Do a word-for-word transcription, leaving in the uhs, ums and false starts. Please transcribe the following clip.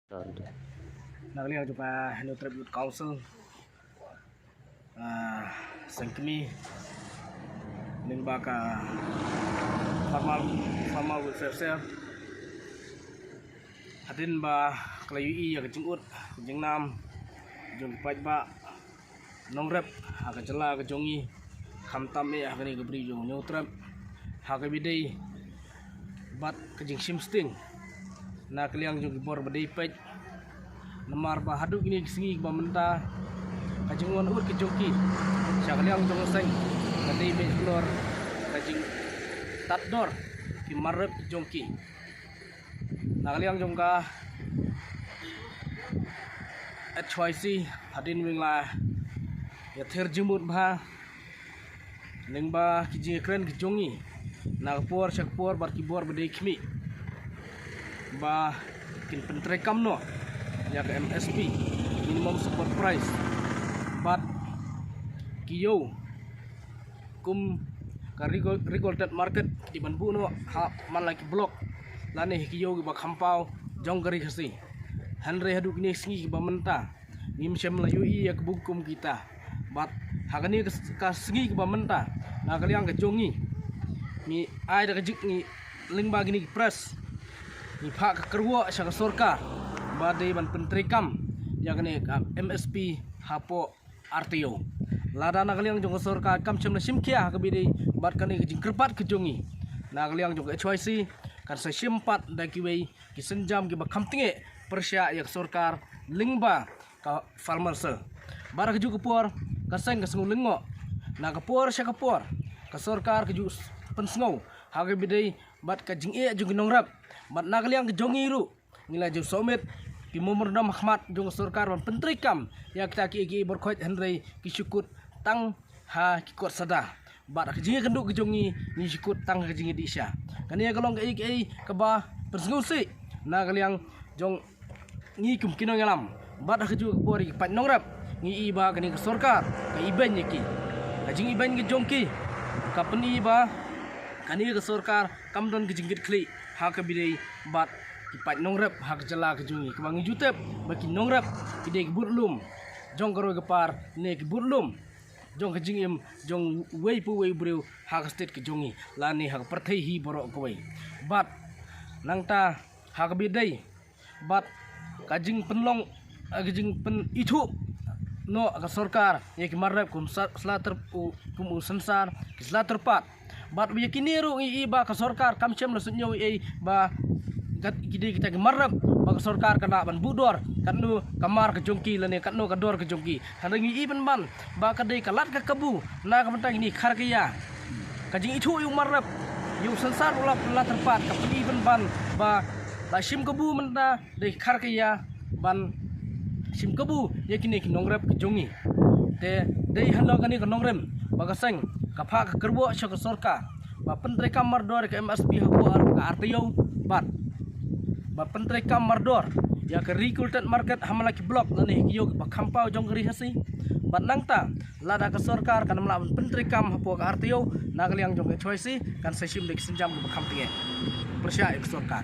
Na ka liang jong ka Hynñiewtrep Youth Council, ah, seng kmie lyngba ka Farmer, Farmer Welfare Cell, hadien ba ka la ïohi ïa ka jingud ka jingnam jong ki paidbah nongrep ha ka jylla ka jong ngi, khamtam eh ha kane ka bri jong Hynñiewtrep, ha kaba ïadei bad ka jingshim sting na ka liang jong ki bor ba dei peit. Namar ba haduh kine ki sngi kiba mynta, ka jingwan ud ka jong ki sha ka liang jong ka seng ka dei beit halor ka jingtad dor ki mar rep ki jong ki. Na ka liang jong ka H Y C, hadien ba ngi la ïathir jingmut bha lyngba ki jingïakren ki jong ngi na ka por sha ka por bad ki bor ba dei khmih, ba kin pyntreikam noh ïa ka M S P, minimum support price, bad ki ïew kum ka regul-, regulated market kiban buh noh ha man la ki block lane ki ïew kiba kham paw jong ka Ri Khasi. Hynrei haduh kine ki sngi kiba mynta ngim shym la ïohi ïa ka buk kum kita. Bad ha kane ka, ka sngi kiba mynta, na ka liang ka jong ngi, ngi ai da ka jing ngi lyngba kine ki press, ngi phah ka kyrwoh sha ka sorkar ba dei ban pyntreikam ïa kane ka M S P hapoh R T O. Lada na ka liang jong ka sorkar kam shym la shim khia ha kaba ïadei bad kane ka jingkyrpad ka jong ngi, na ka liang jong ka H Y C kan sa shim pat da kiwei ki sienjam kiba kham tyngeh pyrshah ïa ka sorkar lyngba ka Farmer Cell. Bad ha kajuh ka por ka seng ka sngew lyngngoh, na ka por sha ka por ka sorkar ka ju pynsngew ha kaba ïadei bad ka jingeh jong ki nongrep. Bad na ka liang ka jong ngi ruh ngi la ju submit ki memorandum ha khmat jong ka sorkar ban pyntreikam ïa kita kiei kiei baroh khoit, hynrei ki shu kut tang ha ki kot sada. Bad ha ka jingïakynduh ka jong ngi, ngi shu kut tang ha ka jingïadih sha. Kane ka long kaei kaei kaba pynsngewsih na ka liang jong ngi kum ki nongïalam. Bad ha kajuh ka por ïa ki paid nongrep, ngi i ba kane ka sorkar ka ibeiñ ïa ki. Ka jingibeiñ ka jong ki ka pyni ba kane ka sorkar kam don ka jingkitkhlieh ha kaba ïadei bad ki paid nongrep ha ka jylla ka jong ngi, kaba ngi ju tip ba ki nongrep ki dei ki budlum jong ka roi ka par ne ki budlum jong ka jingim jong uwei pa uwei u briew ha ka state ka jong ngi lane ha ka pyrthei hi baroh kawei. Bad nangta ha kaba ïadei bad ka jingpynlong, ka jingpynithuh noh ka sorkar ïa ki mar rep kum sa-, sla tyr-, u, kum u sensar, ki sla tyrpad. Bad ïa kine ruh ngi i ba ka sorkar kam shym la suidñiew ei ei ba kat ki dei kita ki mar rep ba ka sorkar ka lah ban buh dor katno ka mar ka jong ki lane katno ka dor ka jong ki. Hynrei ngi i pynban ba ka dei ka lad ka kabu na ka bynta kine ki khar ki ïa. Ka jingithuh ïa u mar rep, ïa u sensar u la, la tyrpad, ka pyni pynban ba la shim kabu mynta dei khar ki ïa ban shim kabu ïa kine ki nongrep ki jong ngi. Te dei hangno kane ka nongrim ba ka seng ka phah ka kyrwoh sha ka sorkar ba pyntreikam mardor ïa ka M S P hapoh ka R T O bad ba pyntreikam mardor ïa ka regulated market ha man la ki block lane ki ïew kiba kham paw jong ka Ri Khasi. Bad nangta lada ka sorkar kam lah ban pyntreikam hapoh ka R T O, na ka liang jong ka H Y C kan sa shim da ki sienjam kiba kham tyngeh pyrshah ïa ka sorkar.